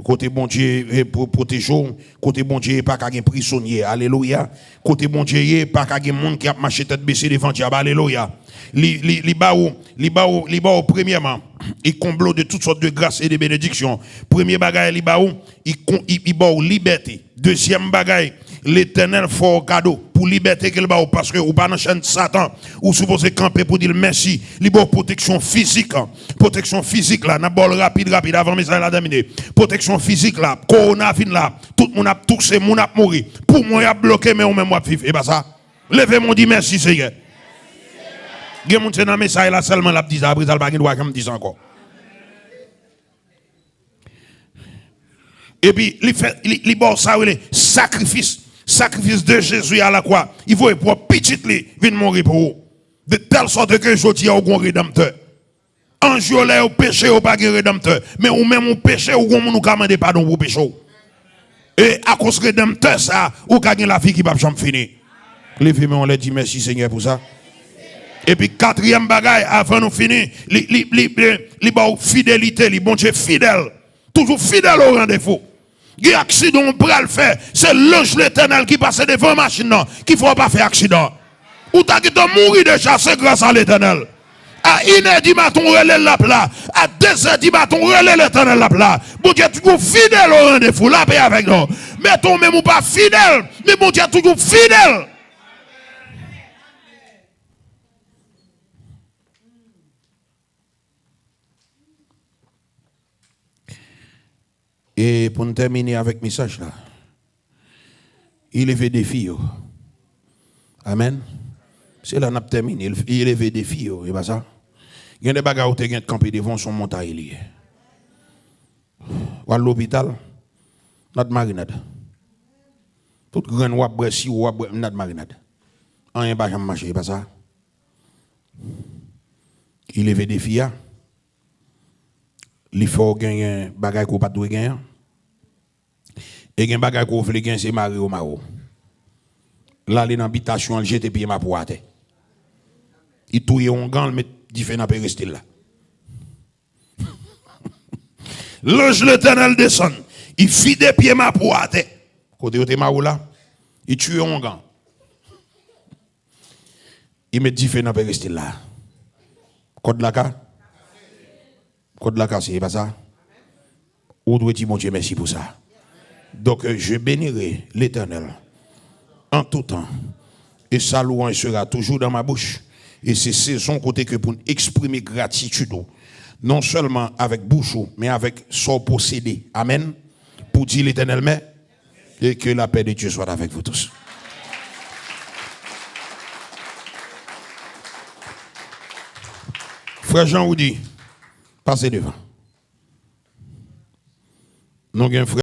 Kote Bondye, eh, pwo-, pwoteje w, kote Bondye ye pa ka gen prizonye. Alelouya. Kote Bondye ye, pa ka gen moun ki ap mache tèt bese devan dyab. Alelouya. Li, li, li ba ou, li ba ou, li ba ou premyèman, il comble de toutes sortes de grâces et de bénédictions. Premye bagay li ba ou, li kon-, li, li ba ou libète. Dezyèm bagay, Letènèl fè w kado pou libète ke l ba ou, paske ou pa nan chèn Satan. Ou sipoze kanpe pou di l mèsi. Li ba w pwoteksyon fizik. Pwoteksyon fizik la, n ap ba w l rapid, rapid, avan mesaj la tèmine. Pwoteksyon fizik la, kowona vin la, tout moun ap touse, moun ap mouri. Poumon y ap bloke, men ou menm w ap viv. E pa sa? Leve men w, di mèsi, Senyè. Gen moun se nan mesaj la sèlman l ap di sa, apre sa l pa gen dwa janm di sa ankò. Epi li fè, li, li ba w sa yo rele sakrifis. Sakrifis de Jezi a la kwa. Li voye pwòp pitit li vin mouri pou ou. De tèl sòt ke jodi a ou gon redanmtè. Anj yo lè yo peche yo pa gen redanmtè. Men ou menm ou peche ou gon moun ou ka mande padon pou peche w. E akoz redanmtè sa ou ka gen lavi ki p ap janm fini. Leve men w anlè, di mèsi Senyè pou sa. Epi katriyèm bagay, avan nou fini, li, li, li, li, li ba w fidelite li. Bondye fidèl. Toujou fidèl o randevou. Gen aksidan w pral fè, se lanj Letènèl ki pase devan machin nan ki fè w pa fè aksidan. Ou ta gentan mouri deja, se gras a Letènèl. A inè di maten, w rele l, l ap la. A dezè di maten, w rele Letènèl, l ap la. Bondye toujou fidèl o randevou, lapè avèk nou. Mete w menm ou pa fidèl, men Bondye toujou fidèl. E pou n tèmine avèk mesaj la, li leve defi yo. Amèn. Se la n ap tèmine. Li leve defi yo, e pa sa? Gen de bagay ou te gen kanpe devan w, se yon montay li ye. W al lopital, n a t marinad. Tout grenn w ap bwè, siwo w ap bwè, n a t marinad. Anyen pa janm mache, e pa sa? Li leve defi a. Li fè w genyen bagay ke w pa t dwe genyen. E gen bagay ke w vle genyen, se mare yo mare w. L ale nan bitasyon an, l jete pye mapou atè. Li touye ongan, l met dife nan perestil la. Lanj Letènèl desann, li vide pye mapou atè. Kote yo te mare w la, li tiye ongan. Li met dife nan perestil la. Kòd la ka? Kòd la kase, e pa sa? Ou dwe di Bondye mèsi pou sa. Donc, euh, je bénirai l'Éternel en tout temps, et sa louange sera toujours dans ma bouche. E se sezon kote ke pou n eksprime gratitid ou, non sèlman avèk bouch ou, men avèk sa w posede. Amèn. Pou di Letènèl mè, et que la paix de Dieu soit avec vous tous. Frè Jean Roudy, pase devan. Nou gen frè